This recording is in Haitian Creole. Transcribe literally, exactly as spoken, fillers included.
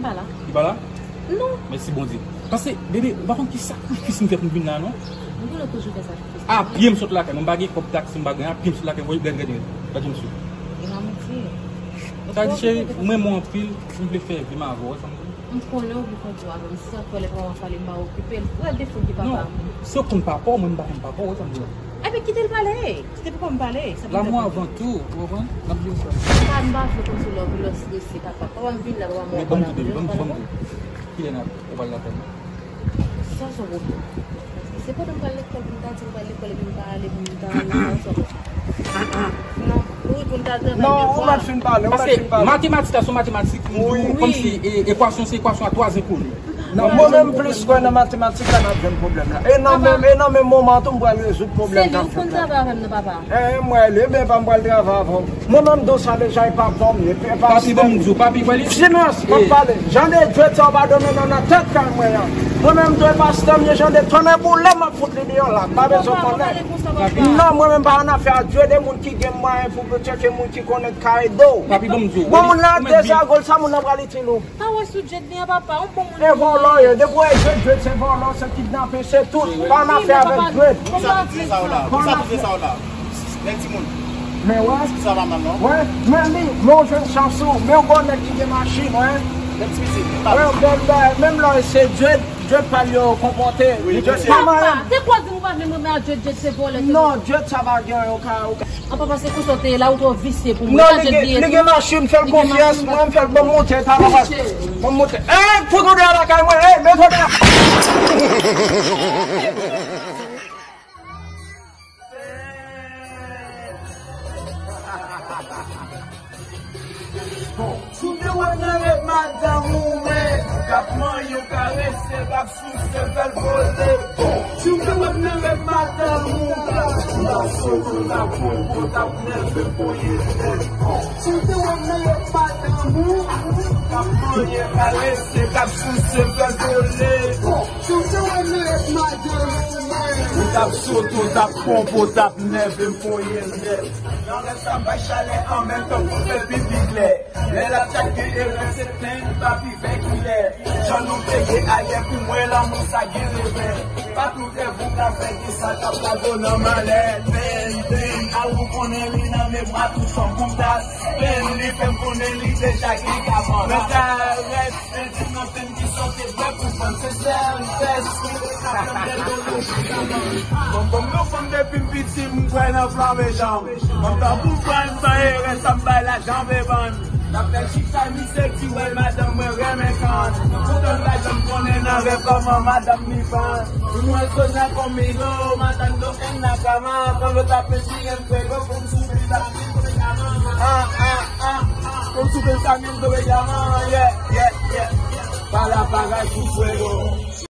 Pa la. Li pa la? Non. Mèsi Bondye. Paske, bebe, ou pa konn ki sakrifis m fè pou m vin la, non? M konnen w toujou fè sakrifis. A pye m sot lakay, mwen m pa gen kòb taksi, m pa gen, a pye m sot lakay, voye gade, gade, gade, gade, gade, mesye. E pa manti. Sa di, cheri, m renmen w anpil, m vle fè vi m avè w, wè sa m di? M konnen w vle fè vi w avè m, se sa k fè lè papa m ap pale, m pa okipe l. Pral defann ki papa m. Non, si w konn papa w, mwen m pa konn papa w, wè sa m di la. Ebyen, kite l pale. Kite papa m pale. Sa pou L'amour avant tout, ou konprann? M ap di w sa. Papa m pa vle konn sou lòv, lòs dosye papa. Papa m vin la, papa m wè pale. Ban m di w, ban m di w. Kilè n ap, ou pral lakay mwen? Sa se yon pwoblèm. Paske se pandan m pral lekòl pou m ta di m pral lekòl epi m pa ale, pou m ta ale, sa se yon pwoblèm. Non, wi, pou m ta al travay. Non, ou mèt fin pale, ou mèt fin pale. Paske matematik la se yon matematik, m di w, kòmsi, e, ekwasyon se ekwasyon a twa enkoni. Non, mwen menm plis kwè nan matematik la n ap jwenn pwoblèm la. E nan menm, e nan menm moman tou m pral rezoud pwoblèm k ap fèt la. Se li ou konn travay avè m nan, papa. Eh, mwen, li, men pa m pral travay avè w. Mwen menm, do sa deja, e pa bon, e pa... Papi, ban m di w, papi, wè li? Silans, m ap pale. Jan de djwèt sa w pa donnen nan, nan tèt kay mwen an. Mwen menm, dwe pastè m ye, jan de tonnè boule, m ap fout li deyò la. M pa bezwen konnen. Non, mwen menm, pa annafè a djwèt, de moun ki gen mwayen pou tcheke moun ki konnen kay do. Papi, ban m di w, wè li? Bon, moun nan ap dezagol sa, moun nan pral itil ou. Pa wè sou djwèt li an, papa, yon bon moun. E vòlò ye, depi w wè djwèt, djwèt se vòlò, se kidnape, se tout. Pa annafè avèk djwèt. Pou sa tout sa w la? Pou sa tout sa w la? Nèg timoun. Men wè. Sa pa mal non. Wè, men li, men w jwenn chans ou, men w gon nèg ki gen machin, wè. Nèg ti pitit, pa... Wè, bèl bagay, menm lè se djwèt, djwèt pa l yo konpòte. Wi, djwèt pa manyen. Papa, se kwa di nou pa vle mwen men a djwèt, djwèt se vòlè, se... Non, djwèt sa pa gen, yo ka, yo ka. An papa, se konsa w te ye la, ou twò visye pou mwen. Non, li gen, li gen machin, fè l konfyans, mwen m fè l, ban m monte, pa nan pas. Ban m monte. Ey, fout ou deyò lakay mwen, ey, met ou deyò. Bon, si w te wè m nan rèv madanm ou, men, k ap manyen w, karese, k ap souse, fè l vole. Bon, si w te wè m nan rèv madanm ou, m t ap sote w, t ap pran w, t ap nève, poye tèt. Bon, si w te wè m nan rèv madanm ou, k ap manyen, karese, k ap souse, fè l vole. Bon, si w te wè m nan rèv madanm ou, men, m t ap sote w, t ap pran w, t ap nève, poye tèt. Nan rèv sa m bay chalè an menm tan pou fè pi pi klè. Lè l ap tchak gen erè se plenn, pa pi vè kilè. Jan nou te ye ayè pou mwen lanmou sa gen revè. Pa tout rèv ou ka fè ki sa k ap lage w nan malè. Pèn, pèn, a ou konnen li nan memwa tout fanm pou tas. Pèn li fè m konnen li deja gen kabann. Men karès, men di nan pèn ki sote bwè pou fann se sèl fès. Bon, bon, nou fanm depi m piti, m kwè nan flanbe janm. Mwen tankou fann san erè, sa m bay la janbe bann. N ap fè chita misye di wè madanm mwen renmen kann. Poutan l pa janm konnen nan rèv kòman madanm li fann. Pou mwen konnen konmigo, matando en la cama, kan yo tape si en fuego, pou m soubi la ah, ah, ah, pou m soubi sa menm dobe yaman, yeah, yeah, yeah. Pa la paga sou fuego.